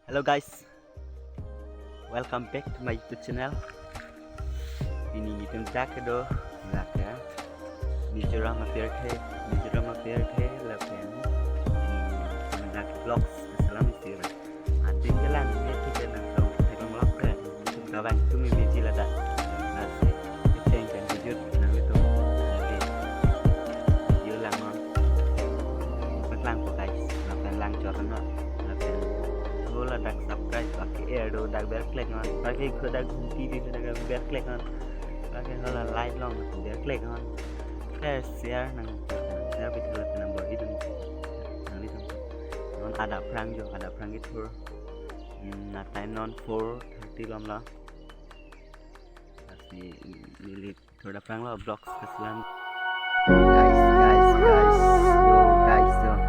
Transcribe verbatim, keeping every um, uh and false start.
Hello guys, welcome back to my YouTube channel. Pini nelitum jak kedo, lake Mizoram apirthe, Mizoram apirthe lapen pini nelitum jak vlogs keselam isi ra. Adim kelang ke thik ke nangtum theklong lok ke, nelitum kavang tumi meji ladak. Nasi kecheng pen kejut nanglitum, nasi video langnon. Paklang po guys, lapen lang chot non, lapen hala dak subscribe, lake er do dak ber click non, lake ko dak ghumti di dak ber click non, lake hala like along ber click non, share share nang, share video lapen nang bor-i dun nanglitum. Non adap aphrang jo, adap aphrang kethur. Hmm, na time non four thirty lom lo. Lasi neli thur adap aphrang lo vlogs keselam. Guys, guys, guys, yo guys, yo.